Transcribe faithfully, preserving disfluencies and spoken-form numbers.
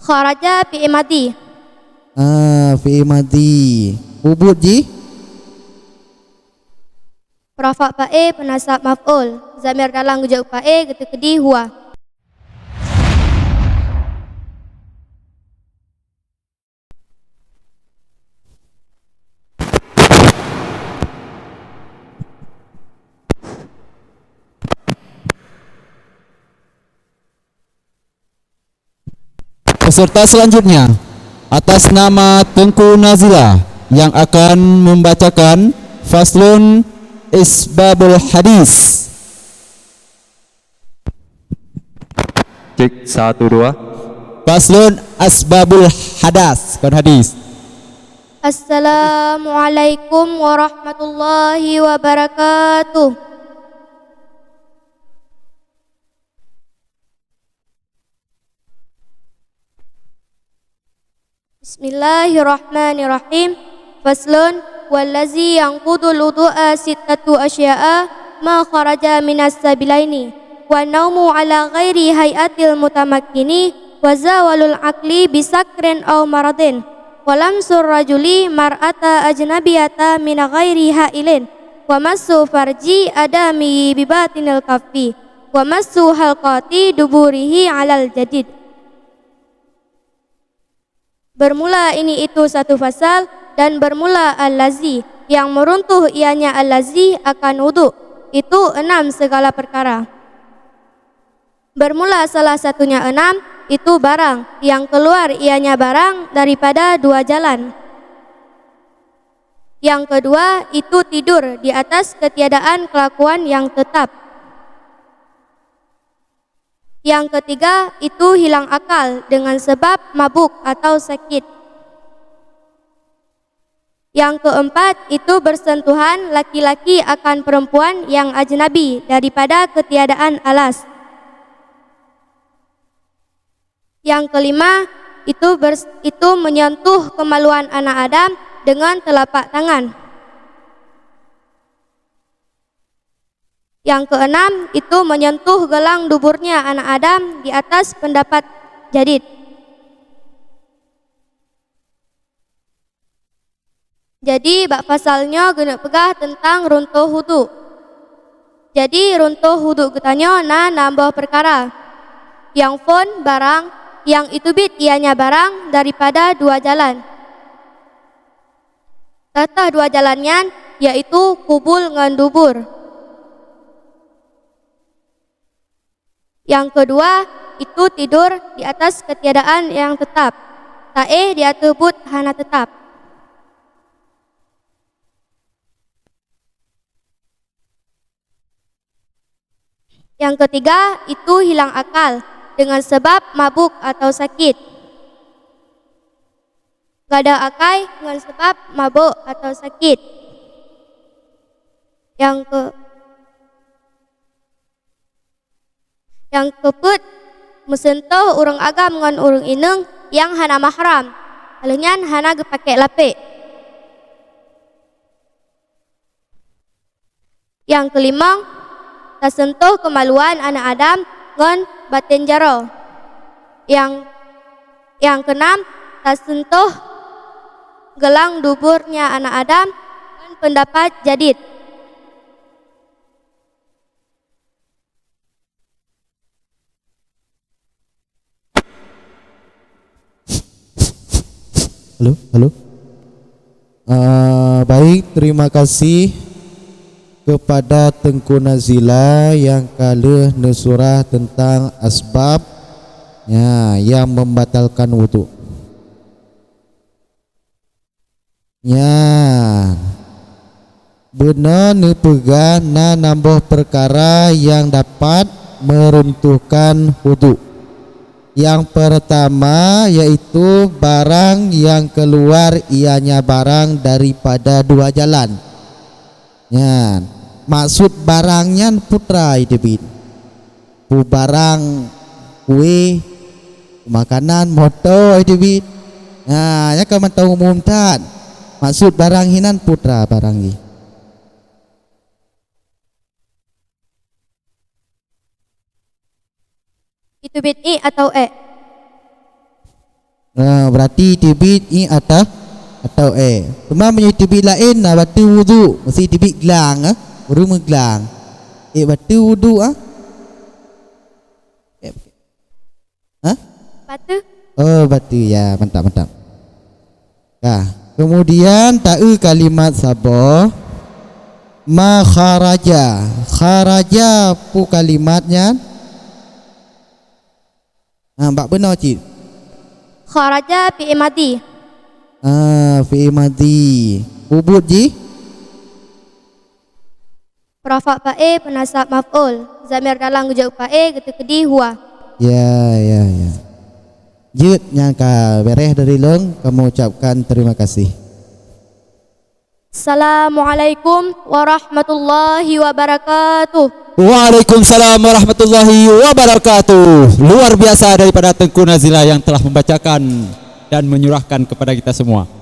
Kharaja fi'il madhi. Ah, fi'il madhi. Ubit jih? Rafa' fa'il, peunasab maf'ul. Dhamir dalam geujok fa'il, geuteukeudi huwa. Peserta selanjutnya, atas nama Teungku Nazila, yang akan membacakan Faslun Asbabul Hadis. Cek, satu, dua. Faslun Asbabul Hadas, kon hadis. Assalamualaikum warahmatullahi wabarakatuh. Bismillahirrahmanirrahim. Faslun, wallazi yanqudul wudu'a sittatu asya'a, ma kharaja minas sabilaini, wa naumu ala ghairi hay'atil mutamakkini, wa zawalul aqli bisakrin aw maradin, wa lamsur rajuli mar'ata ajnabiyata min ghairi ha'ilin, wa massu farji adami bibatinil kaffi, wa massu halqati duburihi alal jadid. Bermula ini itu satu fasal, dan bermula allazi, yang meruntuh ianya allazi akan wuduk, itu enam segala perkara. Bermula salah satunya enam, itu barang, yang keluar ianya barang daripada dua jalan. Yang kedua, itu tidur di atas ketiadaan kelakuan yang tetap. Yang ketiga, itu hilang akal dengan sebab mabuk atau sakit. Yang keempat, itu bersentuhan laki-laki akan perempuan yang ajnabi daripada ketiadaan alas. Yang kelima, itu bers-, itu menyentuh kemaluan anak Adam dengan telapak tangan. Yang keenam, itu menyentuh gelang duburnya anak Adam di atas pendapat jadid. Jadi, bak fasal nyoe geuneuk peugah teuntang runtoh wudhu. Jadi, runtoh wudhu geutanyoe na nam boh peukara. Nyang phon barang, nyang iteubiet ianya barang daripada dua jalan. Teuh dua jalan nyan, yaitu kubul ngon dubur. Nyang keudua, itu tidur di atas keutiadaan nyang teutap, taéh di ateueh buet hana teutap. Nyang keutiga, itu hilang akal deungon sabab mabök atawa sakét. Gadôh akai ngon sabab mabök atawa sakét. Nyang keu-, nyang keupeuet, meuseuntoh ureuëng agam ngon ureuëng ineuëng nyang hana mahram, ka lheueh nyan hana geupakék lapék. Nyang keulimong, taseuntoh keumaluan aneuëk Adam ngon batén jaroe. Nyang, nyang keunam, taseuntoh geulang duburnya aneuëk Adam ngon peundapat jadid. Halo, halo. Ah, baik, terima kasih kepada Teungku Nazila nyang ka lheueh neusurah teuntang asbab, ya, nyang membatalkan wudhu. Nyan, beuna neupeugah na nam boh peukara nyang dapat meuruntuhkan wudhu. Nyang peurtama yaitu barang nyang keuluar ianya barang daripada dua jalan. Nyan, maksud barang nyan peue treuk teubiet. Peue barang, kueh, makanan, moto teubiet. Nah, nyan ka mantong umum that. Maksud barang hinan peue treuk barang jih. Iteubiet iek atawa ék. Ha, berarti teubiet ié atau, atau ék. Teuma meunyoe teubiet laén na bateue wudhu, meusti teubiet glang, ah, ureuëng meuglang. Ék bateue wudhu, ah? Ék. Hah? Bateue. Oh, bateue, ya, mantap, mantap. Nah, kemudian taeu kalimat saboh, ma kharaja. Kharaja peue kalimat nyan? Ha, bak bunoe cit. Kharaja fi'il madhi. Ah, fi'il madhi. Peue buet jih? Rafa' fa'il, peunasab maf'ul. Zamir dalam geujaweueb fa'il, geuteukeudi huwa. Ya, ya, ya. Jeuet nyang ka beres dari lôn, kamoe ucapkan terima kasih. Assalamualaikum warahmatullahi wabarakatuh. Waalaikumsalam warahmatullahi wabarakatuh. Luar biasa daripada Teungku Nazila yang telah membacakan dan menyurahkan kepada kita semua.